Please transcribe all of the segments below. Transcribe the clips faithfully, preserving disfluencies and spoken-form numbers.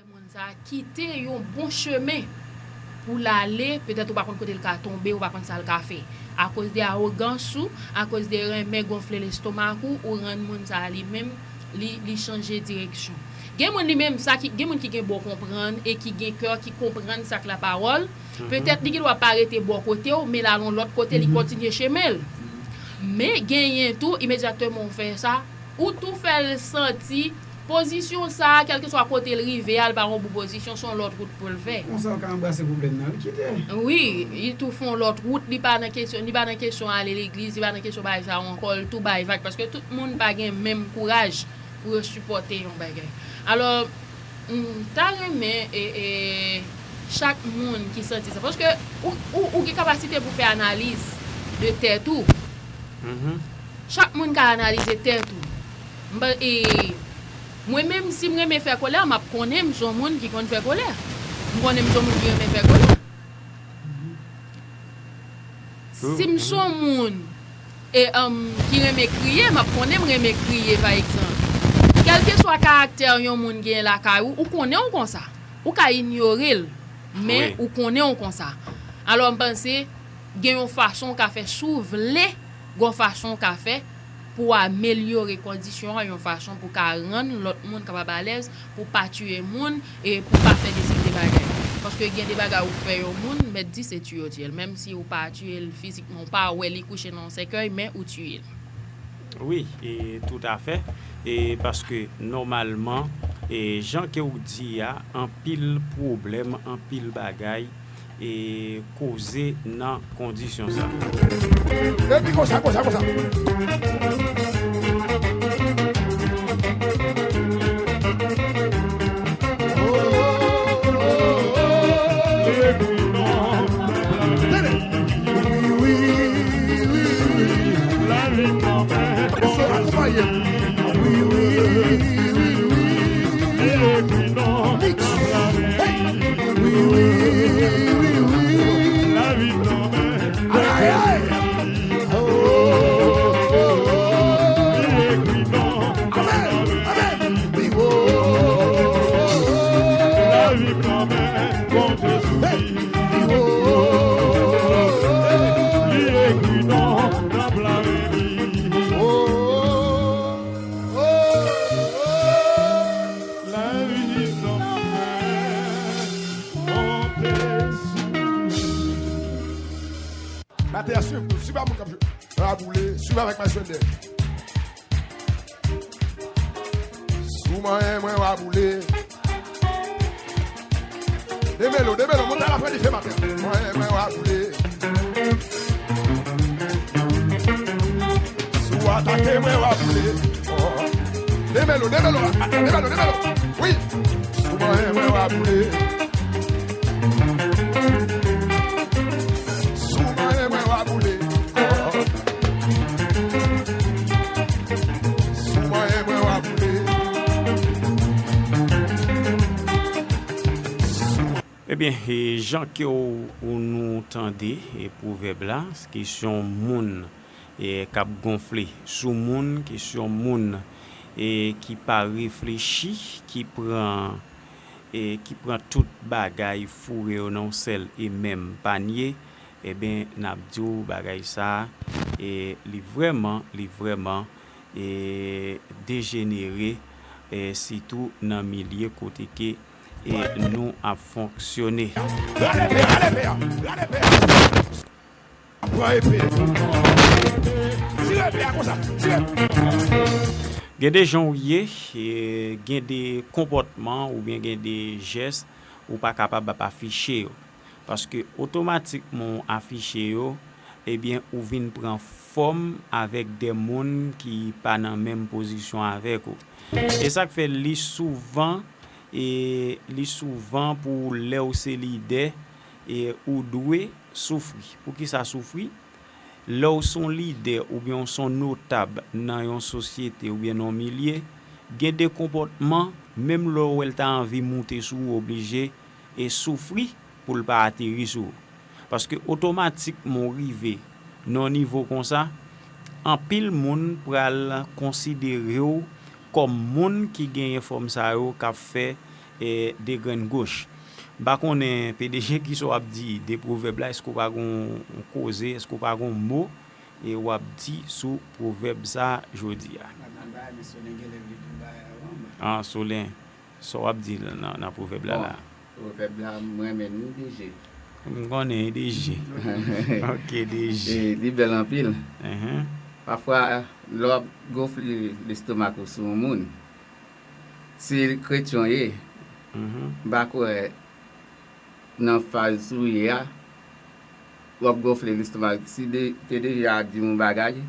Moun sa a kite yon bon chemen pou l ale, petèt ou pa konn kote l ka tonbe, ou pa konn sa l ka fè. Akoz de awogans ou, akoz de renmen gonfle lestomak ou, ou rann moun sa a li menm, li, li chanje direksyon. Gen moun li menm, sa ki, gen moun ki gen bon konprann e ki gen kè, ki konprann sa k lapawòl. Petèt li gen dwa pa rete bò kote w, men l al yon lòt kote, li kontinye chemen l. Men genyen tou, imedyatman w fè sa, ou tou fè l santi pozisyon sa a, kèlkeswa kote l rive a, l pa yon bon pozisyon, se yon lòt wout pou l fè. Konsa l ka anbrase pwoblèm nan, l kite. Wi, li tou fè yon lòt wout, li pa nan kesyon, li pa nan kesyon ale legliz, li pa nan kesyon bagay sa yo ankò, l tou bay vag, paske tout moun pa gen menm kouraj pou yo sipòte yon bagay. Alò, m ta renmen e, e, chak moun ki santi sa, paske ou, ou, ou gen kapasite pou fè analiz de tèt ou. Chak moun ka analize tèt ou. M pa, e, mwen menm, si m renmen fè kolè, m ap konnen m se yon moun ki konn fè kolè. M konnen m se yon moun ki renmen fè kolè. Si m se yon moun e, um, ki renmen kriye, m ap konnen m renmen kriye, pa egzanp. Kèlkeswa karaktè yon moun gen lakay ou, ou konnen w konsa. Ou ka inyore l, men ou konnen w konsa. Alò, m panse gen yon fason w ka fè, si w vle, gen yon fason w ka fè pou w amelyore kondisyon an, yon fason pou w ka rann lòt moun kapab alèz, pou w pa tiye moun, e pou w pa fè de seri de bagay. Paske gen de bagay ou fè yon moun, mèt di se tiye w tiye l. Menm si ou pa tiye l fizikman, ou pa wè li kouche nan yon sèkèy, men ou tiye l. Wi, e, toutafè. E paske nòmalman, e, jan ke w di a, anpil pwoblèm, anpil bagay, e, koze nan kondisyon sa. Epi konsa, konsa, konsa. Tande. Wi, wi, wi, wi, wi. So akonpaye. Wi, wi, wi, wi. Mix. Hey. Wi, wi, wi, wi. Ay, ay, ay. Oh, oh, oh, oh. Amen, amen. Wi, oh, oh, oh, oh. Hey. Li ekri non nan plan epi. Lavi nan men, monte sou. Batè a swiv nou, swiv a moun k ap jwe. Raboule, swiv avèk Mike Sunday. Si w manyen mwen, w a boule. Demelo, demelo, monte a la frè dife maten. Manyen mwen, w a boule. Si w atake mwen, w a boule. Oh. Demelo, demelo, demelo, demelo. Wi. Si w manyen mwen, w a boule. Si w manyen mwen, w a boule. Oh. Si w manyen mwen, w a boule. Ebyen, e, jan ke w, ou nou tande, e, pwovèb la, kesyon moun, e, k ap gonfle sou moun, kesyon moun, e, ki pa reflechi, ki pran, e, ki pran tout bagay, foure yo nan yon sèl e menm panye, ebyen, n ap di w bagay sa a, e, li vrèman, li vrèman, e, dejenere, e, sitou nan milye kote ke, e, nou ap fonksyone. Rale pè a, rale pè a, rale pè a. Pran epe. Tire epe a konsa, tire. Gen de jan w ye, e, gen de konpòtman oubyen gen de jès ou pa kapab ap afiche yo. Paske otomatikman w afiche yo, ebyen, ou vin pran fòm avèk de moun ki pa nan menm pozisyon avèk ou. E sa k fè li souvan, e li souvan pou lè w se lidè, e ou dwe soufri. Poukisa soufri? Lè w se yon lidè oubyen w se yon notab nan yon sosyete oubyen nan yon milye, gen de konpòtman, menm lè w wè l ta anvi moute sou ou, oblije e soufri pou l pa ateri sou ou. Paske otomatikman w rive nan yon nivo konsa, anpil moun pral konsidere w kòm moun ki genyen fòm sa yo k ap fè, e de grenn goch. M pa konnen, P D G, kisa w ap di de pwovèb la, èske w pa gon koze, èske w pa gon mo e w ap di sou pwovèb sa jodi a? An, Solen, sa w ap di nan, nan pwovèb la la? Pwovèb la, m renmen l wi, D J. M konnen, D J. Ok, D J. Li bèl anpil. Pafwa, lè w ap gonfle lestomak ou sou yon moun, si kretyen w ye, m pa kwè nan faz ou ye a, w ap gonfle lestomak. Si P D G a di yon bagay,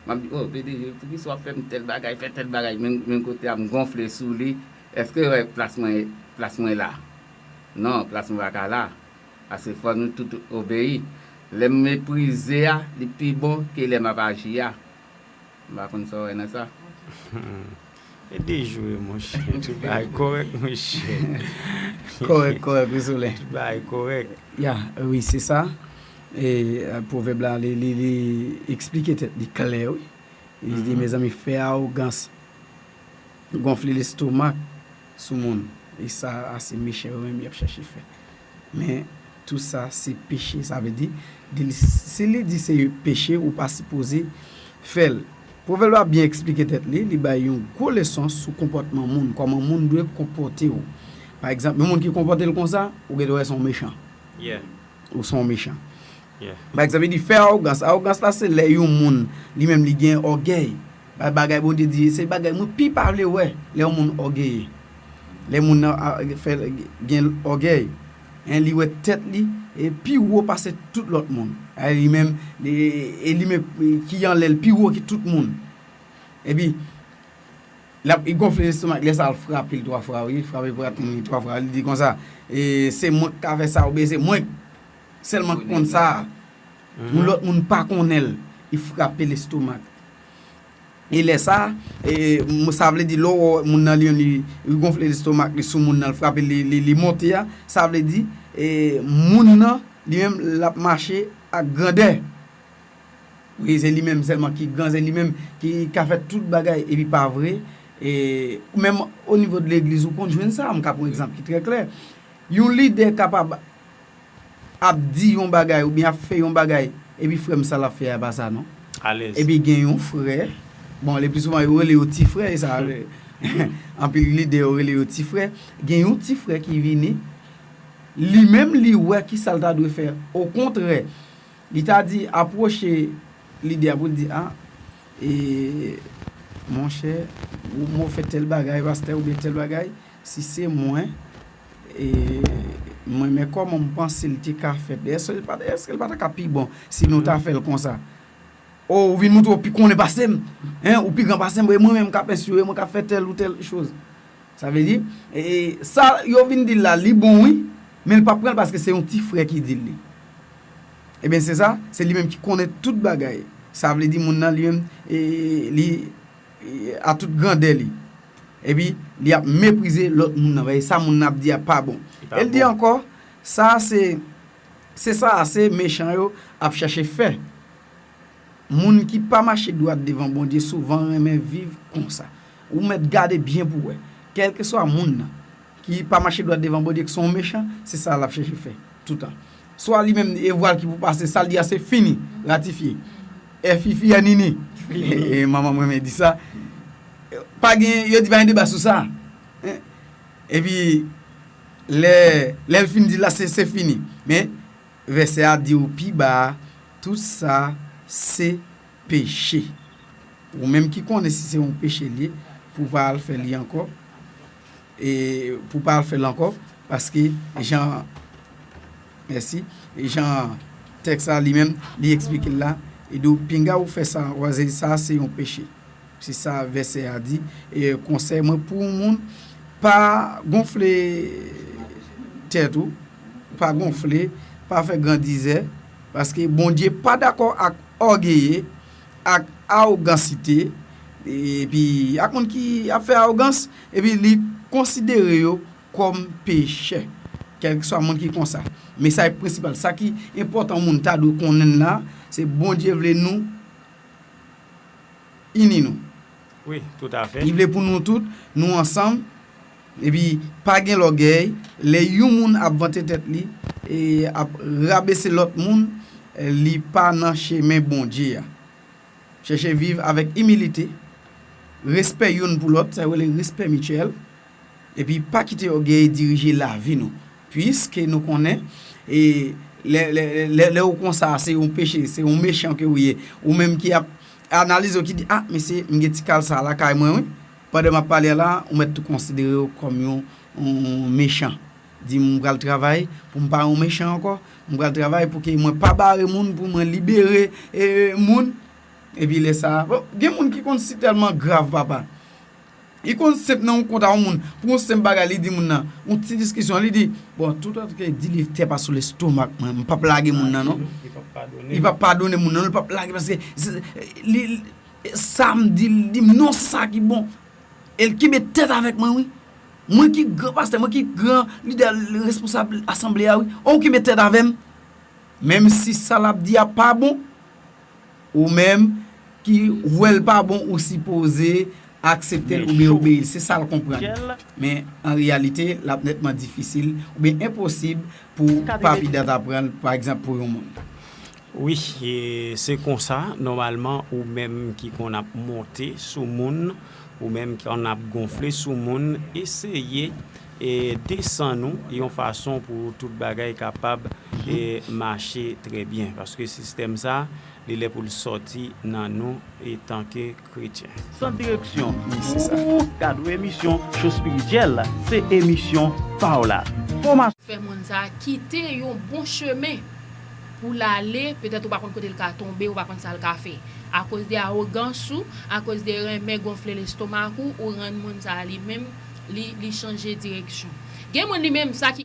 m ap di, o, P D G, poukisa w ap fè m tèl bagay, fè tèl bagay, menm kote a m gonfle sou li, èske w wè plas mwen, plas mwen la? Non, plas mwen pa ka la. Paske fò nou tout obeyi. Lè m meprize a, li pi bon ke lè m ap aji a. M pa konn sa w wè nan sa. E de jou wi monchè, tout bagay kòrèk monchè. Kòrèk, kòrèk wi Solen. Tout bagay kòrèk. Ya, wi se sa. E pwovèb la li, li, li eksplike tèt li klè wi. Li di mezanmi fè awogans, gonfle lestomak sou moun. E sa a se mechan yo menm y ap chache fè. Men tou sa se peche, sa vle di, si li di se peche ou pa sipoze fè l. Pwovèb la byen eksplike tèt li, li bay yon gwo leson sou konpòtman moun, kòman moun dwe konpòte w. Pa egzanp, yon moun ki konpòte l konsa, ou gen dwa wè se yon mechan. Ou se yon mechan. Pa egzanp, li di fè awogans. Awogans la se lè yon moun li menm li gen ògèy. Bagay Bondye di, se bagay mwen pi pa vle wè lè yon moun ògeye. Lè moun nan fè gen ògèy. Li wè tèt li e pi wo pase tout lòt moun. Li menm e li menm ki anlè l pi wo ki tout moun. Epi l ap li gonfle lestomak, lè sa a l frape l twa fwa wi, l frape pwatrin li twa fwa, li di konsa, e se mwen k ka fè sa oubyen se mwen sèlman k konn sa a. Yon lòt moun pa konnen l, li frape lestomak. E lè sa a, e, sa vle di lè w wè moun nan li menm li, li gonfle lestomak li sou moun nan, l frape l, li, li, li monte a, sa vle di e, moun nan li menm l ap mache ak grandè. Wi, se li menm sèlman ki gran, se li menm ki ka fè tout bagay epi pa vre. E, menm onivo de legliz ou konn jwenn sa, m ka pran egzanp ki trè klè. Yon lidè kapab ap di yon bagay oubyen ap fè yon bagay epi frè m sa l ap fè a pa sa non. Epi gen yon frè, bon le pli souvan yo rele yo ti frè e sa anpil lidè yo rele yo ti frè, gen yon ti frè ki vini, li menm li wè kisa l ta dwe fè, okontrè li ta di apwoche lidè a pou l di a, e, monchè, ou mwen fè tèl bagay pastè oubyen tèl bagay, si se mwen, e, mwen men kòman m panse l te ka fèt, èske l pa ta ka pi bon si nou ta fè l konsa? O, ou vin montre w pi konnen pase m, en, ou pi gran pase m, e mwen menm k ap enstwi w, e mwen k ap fè tèl ou tèl choz. Sa vle di, e, sa yo vin di l la, li bon wi, men l p ap pran l paske se yon ti frè ki di l li. Ebyen se sa, se li menm ki konnen tout bagay. Sa vle di moun nan li menm, e, li, e, a tout grandè li. Epi, li ap meprize lòt moun nan, paske sa moun nan ap di a pa bon. E l di ankò, sa se, se sa a se mechan yo ap chache fè. Moun ki pa mache dwat devan Bondye souvan renmen viv konsa. Ou mèt gade byen pou w wè. Kèlkeswa moun nan ki pa mache dwat devan Bondye, ki se yon mechan, se sa l ap chèche fè toutan. Swa li menm e vwa l ki pou pase, sa l di a se fini, ratifye. È fifi è nini. E manman m renmen di sa. Pa gen, yo di pa gen deba sou sa. Epi lè, lè l fin di l la se, se fini. Men vèsè a di w pi ba a, tout sa se peche. Ou menm ki konnen si se yon peche l ye, pou w pa al fè li ankò, e pou w pa al fè l ankò, paske jan, mèsi, jan tèks la li menm, li eksplike l la, li di w pinga ou fè sa, w a se sa se yon peche. Se sa vèsè a di. E konsèy mwen pou yon moun, pa gonfle tèt ou, pa gonfle, pa fè grandizè, paske Bondye pa dakò ak ògeye, ak awogansite, epi ak moun ki ap fè awogans, epi li konsidere yo kòm pechè. Kèlkeswa moun ki konsa. Mesaj prensipal, sa ki enpòtan moun ta dwe konnen la, se Bondye vle nou ini nou. Wi, toutafè. Li vle pou nou tout, nou ansanm, Epi pa gen lògèy, lè yon moun ap vante tèt li, e ap rabese lòt moun, li pa nan chemen Bondye a. Chèche viv avèk imilite, respè youn pou lòt, sa yo rele respè mityèl, epi pa kite ògèy dirije lavi nou. Piske nou konnen, e lè, lè, lè, lè ou konsa, se yon peche, se yon mechan ke ou ye. Ou menm ki ap analize w, ki di, "Ah, mesye, m gen ti kal sa lakay mwen, wi." Pandan m ap pale a la, ou mèt tou konsidere w kòm yon, yon mechan. Di, "M pral travay pou m pa yon mechan ankò. M pral travay pou ke mwen pa bare moun, pou mwen libere, e, moun." Epi lè sa, bon, gen moun ki konn si tèlman grav, papa. Li konn senp nan yon kont a yon moun, pou yon senp bagay, li di moun nan, yon ti diskisyon, li di, "Bon, tout an ke di li tèpa sou lestomak mwen, m p ap lage moun nan, non." Li p ap padone. Li p ap padone moun nan, non, li p ap lage, paske se, li, li, sa m di, li di m, "Non, se sa ki bon." E l kenbe tèt avèk mwen, wi. Mwen ki gran pastè, mwen ki gran lidè, responsab asanble a, wi. Ou kenbe tèt avè m. Menm si sa l ap di a pa bon, ou menm ki wè l pa bon, ou sipoze aksepte l oubyen obeyi l. Se sa l konprann. Men, an reyalite, l ap nètman difisil oubyen enposib pou Papi Dat aprann, pa egzanp, pou yon moun. Wi, e se konsa, nòmalman, ou menm ki konn ap monte sou moun, ou menm ki konn ap gonfle sou moun, eseye e desann ou yon fason pou tout bagay kapab e mache trè byen. Paske sistèm sa, li lè pou l sòti nan nou etanke kretyen. San direksyon, wi, se sa. Ou ka dwe emisyon Cho Espirityèl, se emisyon pa w la. Fòmasyon. Fè moun sa a kite yon bon chemen pou l ale, petèt ou pa konn kote l ka tonbe, ou pa konn sa l ka fè. Akoz de awogans ou, akoz de renmen gonfle lestomak ou, ou rann moun sa a li menm, li, li chanje direksyon. Gen moun li menm, sa ki